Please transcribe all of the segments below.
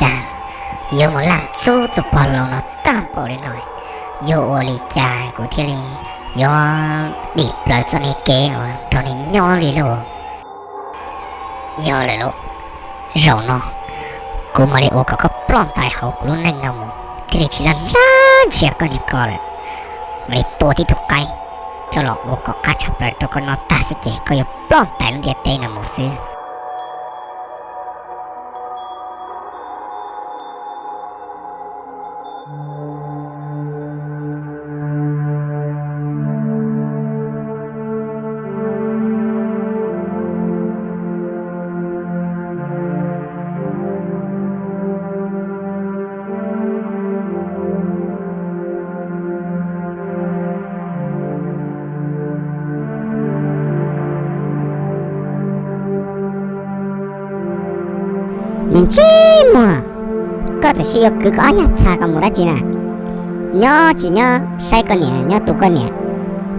Cas yuav mus laj ntxub tus pog laus no tag npaum li no, yuav ua li cas kuv thiaj li yuav dim plaws txoj niag kev uas nrog nws nyob li lauj? Yog lawm lauj, zaum no kuv mam li ua kom koj ploj ntais hauv kuv lub neej no mus thiaj li tsis laj hlab ntshia koj niag ko lawm. Mam li tua tib tug qaib coj los ua kom qab tshaj plaws rau koj noj tag xwb ces koj yuav ploj ntais lub ntiaj teb no mus xwb. Niag ntsej muag, koj txawm sis yuav kwv koj ob yag txha ko mus dab tsi na? Nyob tsis nyob saib koj niam nyob tu koj niam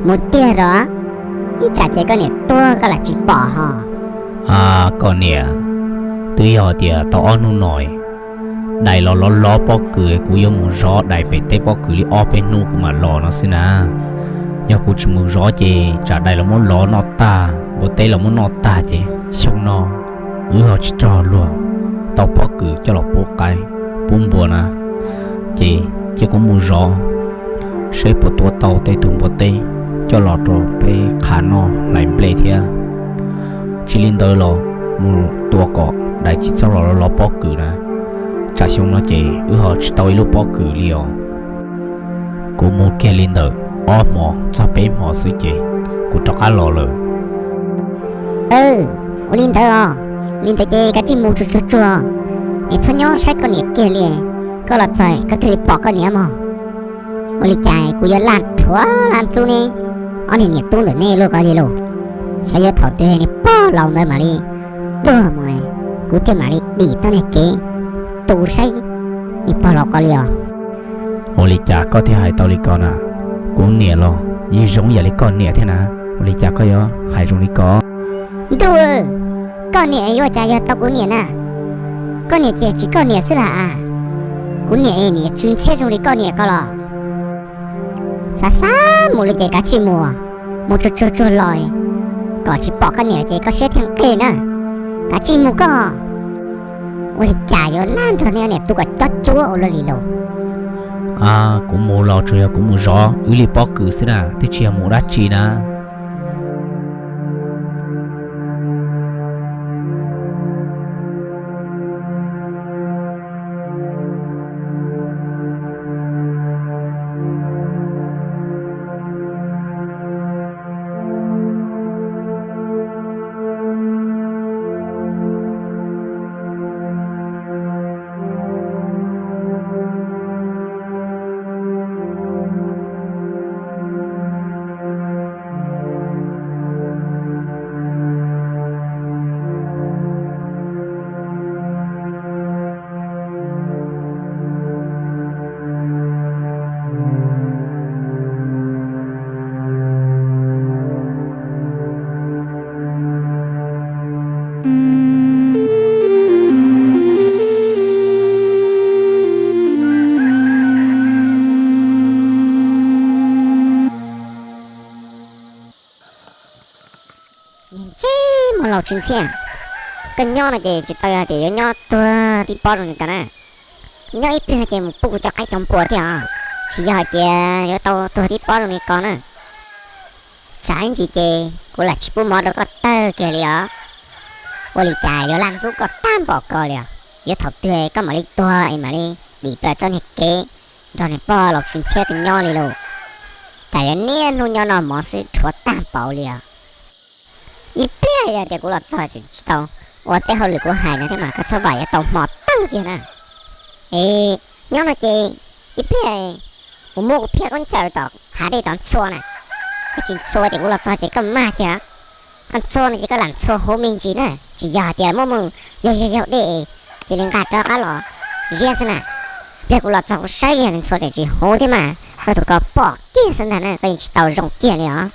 mus tiag los, ib tsam ces koj niam tuag koj lam tsis pom ho. Koj niam, twb yog tias tau ob hnub no dais los lov lov pob kws, kuv yuav mus zov dais pem teb pob kws li ob peb hnub kuv mam los no xwb na. Yog kuv tsis mus zov ces tsam dais los muab lov noj tag, npua teb los muab noj tag ces xyoo no wb ho tsis rog luag tau pob kws coj los pub qaib pub npua na. Ces cia kuv mus zov seb puas tua tau tej tug npua teb coj los rau peb qha noj hlais nplej thiab. Tsis li ntawd los mus tua kom dais tsis txhob los lov pob kws na, tsam xyoo no ces wb ho tsis tau ib lub pob kws li os. Kuv mus kiag li ntawm ob hmo txog peb hmo xwb ces kuv rov qab los lawm. Ua li ntawd os, li ntawd ces kav tsij mus tsuag tsuag tsuag, es txhob nyob saib koj niam kiag li. Koj los txog koj thiaj li pom koj niam mog. Ua li cas kuv yuav laj rhuav laj ntxub neb ob niag niam tub ntawm nej luaj ko li lauj? Xyov yuav thaum twg niag pog laus ntawd mam li tuag mus, kuv thiaj mam li dim txoj niag kev tu saib niag pog laus ko li os. Ua li cas koj thiaj hais tau li ko na? Kuv niam los yeej zoo yam li koj niam thiab na, ua li cas koj yuav hais zoo li ko? Ntuj, koj niam yuav cas yog tau kuv niam na? Koj niam ces tsis koj niam xwb las. Kuv niam niam tsw ntxhiab zoo li koj niam ko los. Xav xav mus li ces kav tsij mus, mus tsuag tsuag tsuag los, kom tsis pom koj niam ces koj siab thiaj nqig na. Kav tsij mus koj. Ua li cas yuav laj nrog nej niam tub kom cob cuab ua luaj li lauj? Kuv mus los tsuas yog kuv mus zov wb li pob kws xwb na, twb tsis yog mus dab tsi na. Niag ntsej muag laus tsis ntxhiab, koj nyob no ces tsis tau yog tias yuav nyob tuag tib pob zoo li ko na. Nyob ib pliag ces mus pub kuv cov qaib cov npua thiab os, tsis yog hais tias yuav tau tuag tib pob zoo li ko na. Tsam ib ntsis ces kuv lam tsis pub mov rau koj tawg kiag li os. Ua li cas yuav laj ntxub koj tag npaum ko li os? Yuav thaum twg koj mam li tuag es mam li dim plaws txoj niag kev nrog niag pog laus tsis ntxhiab koj nyob li lauj? Cas yuav niaj hnub nyob noj mov xwb rhuav tag npaum li os? Ib pliag yog tias kuv los txog tsis tau ua tej hauj lwm kuv hais no thiab mas koj txhob vam yuav tau hmo tawg kiag na. Es nyob no ces ib pliag kuv muab kuv phiaj khaub ncaws tom hav dej tod ntxhua na. Koj tsis ntxhua ces kuv los txog ces koj mag kiag. Koj ntxhua no ces koj lam ntxhua huv me ntsis na, tsis yog hais tias muab mus yaug yaug yaug dej cia li nqa rov qab los ziab xwb na. Pliag kuv los txog kuv saib yog ntxhua tseem tsis huv thiab mas koj tus ko pom kiag xwb ntag na, koj yeej tsis tau zoo kiag li os.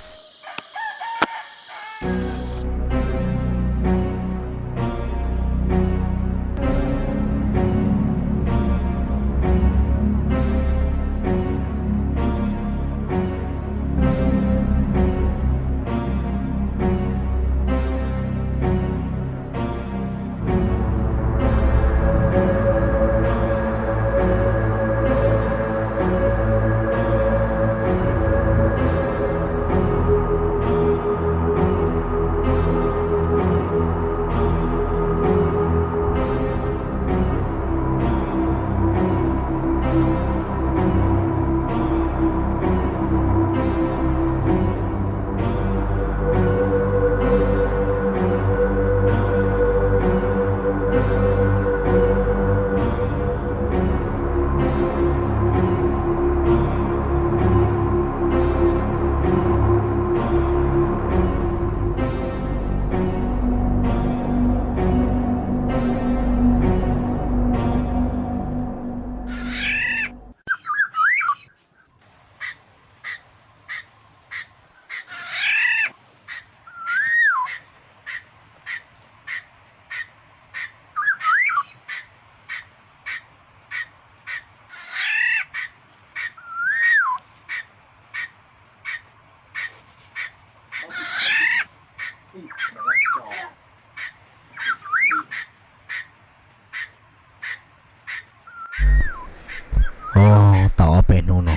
Hnub no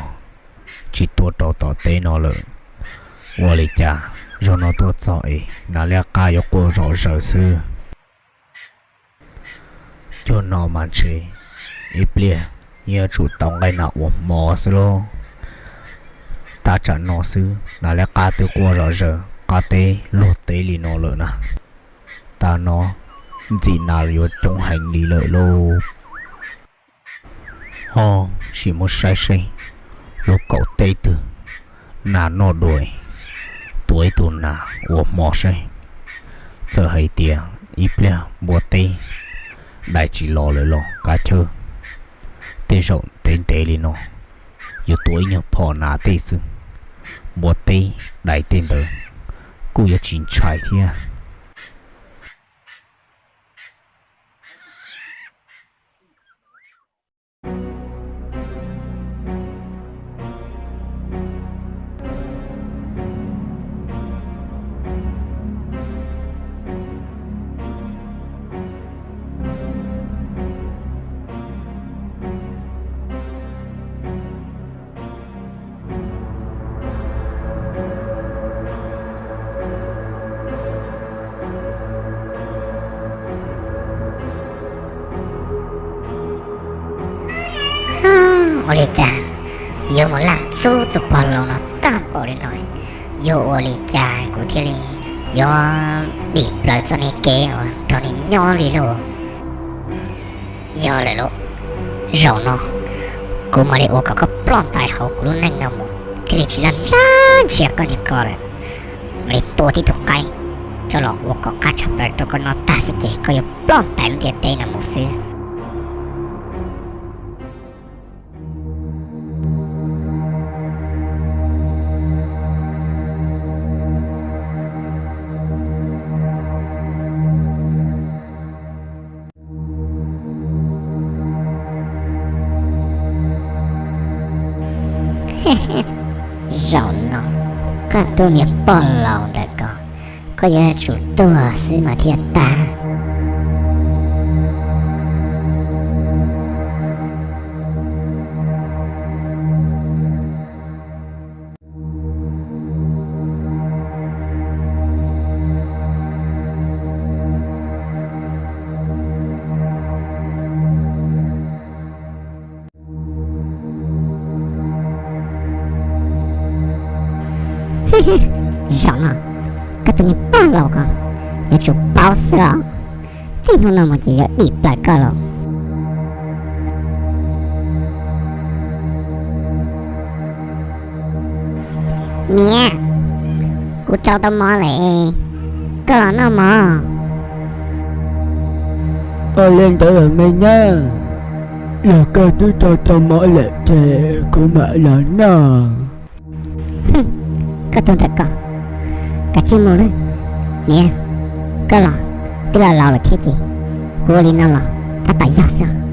tsis tuaj rau tom teb no lawm, ua li cas zaum no tuaj txog es nas liab qab yuav quaj zom zaws xwb. Cuag no mas ntshe ib pliag yuav tsum tau nqaij nas ua hmo xwb lauj. Tab tsam no xwb nas liab qab twb quaj zom zaws qab teb luag teb li no lawm na. Tam no ntxim nas yuav coob heev li lawm lauj. Ho sim mus saib seb lub kaum teb twg nas noj dua, tua ib tug nas ua hmo seb. Txawm hais tias ib pliag npua teb dais tsis los lawm los kav chawj, tej zaum ntev ntev li no yuav tua ib nyuag phom nas tej xwb, npua teb dais tej ntawd kuj yuav tsis ntshai thiab. Ua li cas yuav mus laj txub tus pog laus no tag npaum li no? Yuav ua li cas kuv thiaj li yuav dim plaws txoj niag kev uas nrog nws nyob li lauj? Yog lawm lauj, zaum no kuv mam li ua kom koj ploj ntais hauv kuv lub neej no mus thiaj li tsis laj hlab ntshia koj niag ko lawm. Mam li tua tib tug qaib coj los ua kom qab tshaj plaws rau koj noj tag xwb ces koj yuav ploj ntais lub ntiaj teb no mus xwb. Zaum no koj tus niag pog laus ntawm ko, koj yuav tsum tuag xwb mas thiaj tag. Zaum no koj tus niag pog laus ko yuav tsum paub xwb los, txij hnub no mus ces yuav dim plaws koj los. Niam, kuv tsau tau mov lawm, koj los noj mov. Ua li ntawd los me nyab, yog koj twb tsau tau mov lawm ces kuv mam los noj. Koj tus ntawm ko, kav tsij mus lawm. Niam, koj los twb los laus lawm thiab ces kuv ua li no los tab tom yog xwb.